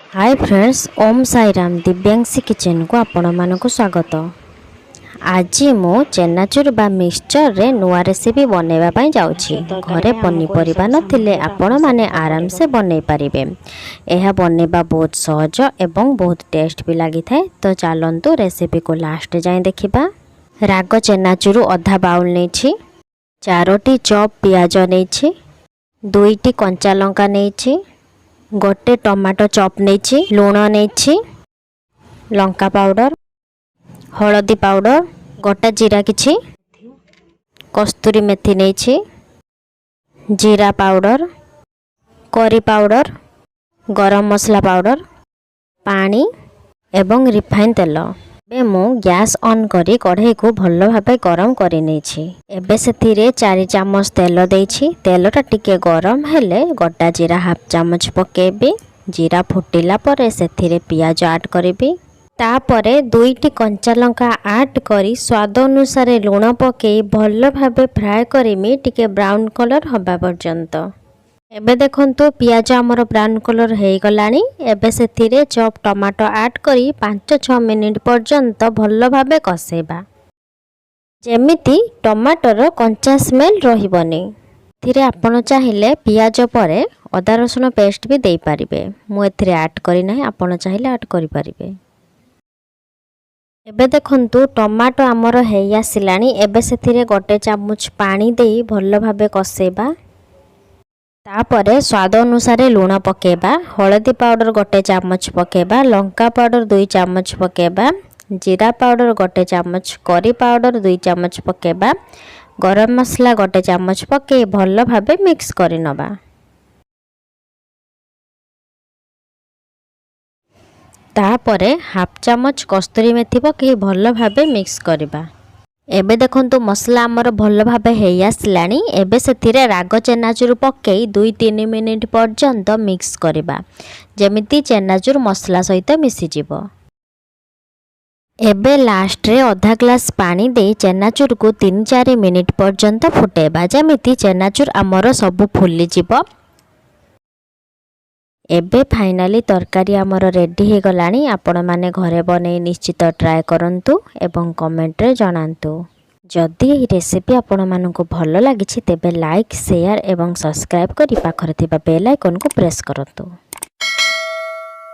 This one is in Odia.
ହାଏ ଫ୍ରେଣ୍ଡସ୍, ଓମ୍ ସାଇରାମ। ଦିବ୍ୟାଂଶୀ କିଚେନକୁ ଆପଣମାନଙ୍କୁ ସ୍ୱାଗତ। ଆଜି ମୁଁ ଚେନାଚୁର ବା ମିକ୍ସଚରରେ ନୂଆ ରେସିପି ବନେଇବା ପାଇଁ ଯାଉଛି। ଘରେ ପନିପରିବା ନଥିଲେ ଆପଣମାନେ ଆରାମସେ ବନେଇ ପାରିବେ। ଏହା ବନେଇବା ବହୁତ ସହଜ ଏବଂ ବହୁତ ଟେଷ୍ଟ ବି ଲାଗିଥାଏ। ତ ଚାଲନ୍ତୁ, ରେସିପିକୁ ଲାଷ୍ଟ ଯାଏଁ ଦେଖିବା। ରାଗ ଚେନାଚୁରୁ ଅଧା ବାଉଲ୍ ନେଇଛି, ଚାରୋଟି ଚପ୍ ପିଆଜ ନେଇଛି, ଦୁଇଟି କଞ୍ଚା ଲଙ୍କା ନେଇଛି, ଗୋଟେ ଟମାଟୋ ଚପ୍ ନେଇଛି, ଲୁଣ ନେଇଛି, ଲଙ୍କା ପାଉଡ଼ର, ହଳଦୀ ପାଉଡ଼ର, ଗୋଟା ଜିରା କିଛି, କସ୍ତୁରୀ ମେଥି ନେଇଛି, ଜିରା ପାଉଡ଼ର, କରି ପାଉଡ଼ର, ଗରମ ମସଲା ପାଉଡ଼ର, ପାଣି ଏବଂ ରିଫାଇନ୍ ତେଲ। ଏବେ ମୁଁ ଗ୍ୟାସ୍ ଅନ୍ କରି କଢ଼େଇକୁ ଭଲ ଭାବେ ଗରମ କରିନେଇଛି। ଏବେ ସେଥିରେ 4 ଚାମଚ ତେଲ ଦେଇଛି। ତେଲଟା ଟିକେ ଗରମ ହେଲେ ଗୋଟା ଜିରା ହାଫ୍ ଚାମଚ ପକାଇବି। ଜିରା ଫୁଟିଲା ପରେ ସେଥିରେ ପିଆଜ ଆଡ଼୍ କରିବି। ତାପରେ ଦୁଇଟି କଞ୍ଚା ଲଙ୍କା ଆଡ଼୍ କରି ସ୍ୱାଦ ଅନୁସାରେ ଲୁଣ ପକାଇ ଭଲ ଭାବେ ଫ୍ରାଏ କରିମି, ଟିକେ ବ୍ରାଉନ୍ କଲର୍ ହେବା ପର୍ଯ୍ୟନ୍ତ। ଏବେ ଦେଖନ୍ତୁ, ପିଆଜ ଆମର ବ୍ରାଉନ୍ କଲର୍ ହେଇଗଲାଣି। ଏବେ ସେଥିରେ ଚପ୍ ଟମାଟୋ ଆଡ଼୍ କରି 5-6 ମିନିଟ୍ ପର୍ଯ୍ୟନ୍ତ ଭଲ ଭାବେ କଷେଇବା, ଯେମିତି ଟମାଟୋର କଞ୍ଚା ସ୍ମେଲ୍ ରହିବନି। ଏଥିରେ ଆପଣ ଚାହିଁଲେ ପିଆଜ ପରେ ଅଦା ରସୁଣ ପେଷ୍ଟ ବି ଦେଇପାରିବେ। ମୁଁ ଏଥିରେ ଆଡ଼୍ କରିନାହିଁ, ଆପଣ ଚାହିଁଲେ ଆଡ଼୍ କରିପାରିବେ। ଏବେ ଦେଖନ୍ତୁ, ଟମାଟୋ ଆମର ହେଇ ଆସିଲାଣି। ଏବେ ସେଥିରେ ଗୋଟେ ଚାମଚ ପାଣି ଦେଇ ଭଲ ଭାବେ କଷେଇବା। ତାପରେ ସ୍ୱାଦ ଅନୁସାରେ ଲୁଣ ପକାଇବା, ହଳଦୀ ପାଉଡ଼ର ଗୋଟେ ଚାମଚ ପକାଇବା, ଲଙ୍କା ପାଉଡ଼ର 2 ଚାମଚ ପକାଇବା, ଜିରା ପାଉଡ଼ର ଗୋଟେ ଚାମଚ, କରି ପାଉଡ଼ର 2 ଚାମଚ ପକାଇବା, ଗରମ ମସଲା ଗୋଟେ ଚାମଚ ପକାଇ ଭଲ ଭାବେ ମିକ୍ସ କରିନେବା। ତାପରେ ହାଫ୍ ଚାମଚ କସ୍ତୁରୀ ମେଥି ପକାଇ ଭଲ ଭାବେ ମିକ୍ସ କରିବା। ଏବେ ଦେଖନ୍ତୁ, ମସଲା ଆମର ଭଲ ଭାବେ ହେଇ ଆସିଲାଣି। ଏବେ ସେଥିରେ ରାଗ ଚେନାଚୁର ପକାଇ 2-3 ମିନିଟ୍ ପର୍ଯ୍ୟନ୍ତ ମିକ୍ସ କରିବା, ଯେମିତି ଚେନାଚୁର ମସଲା ସହିତ ମିଶିଯିବ। ଏବେ ଲାଷ୍ଟରେ ଅଧା ଗ୍ଲାସ୍ ପାଣି ଦେଇ ଚେନାଚୁରକୁ 3-4 ମିନିଟ୍ ପର୍ଯ୍ୟନ୍ତ ଫୁଟାଇବା, ଯେମିତି ଚେନାଚୁର ଆମର ସବୁ ଫୁଲିଯିବ। ଏବେ ଫାଇନାଲି ତରକାରୀ ଆମର ରେଡ଼ି ହେଇଗଲାଣି। ଆପଣମାନେ ଘରେ ବନେଇ ନିଶ୍ଚିତ ଟ୍ରାଏ କରନ୍ତୁ ଏବଂ କମେଣ୍ଟରେ ଜଣାନ୍ତୁ। ଯଦି ଏହି ରେସିପି ଆପଣମାନଙ୍କୁ ଭଲ ଲାଗିଛି, ତେବେ ଲାଇକ୍, ସେୟାର ଏବଂ ସବସ୍କ୍ରାଇବ୍ କରି ପାଖରେ ଥିବା ବେଲ୍ ଆଇକନ୍କୁ ପ୍ରେସ୍ କରନ୍ତୁ।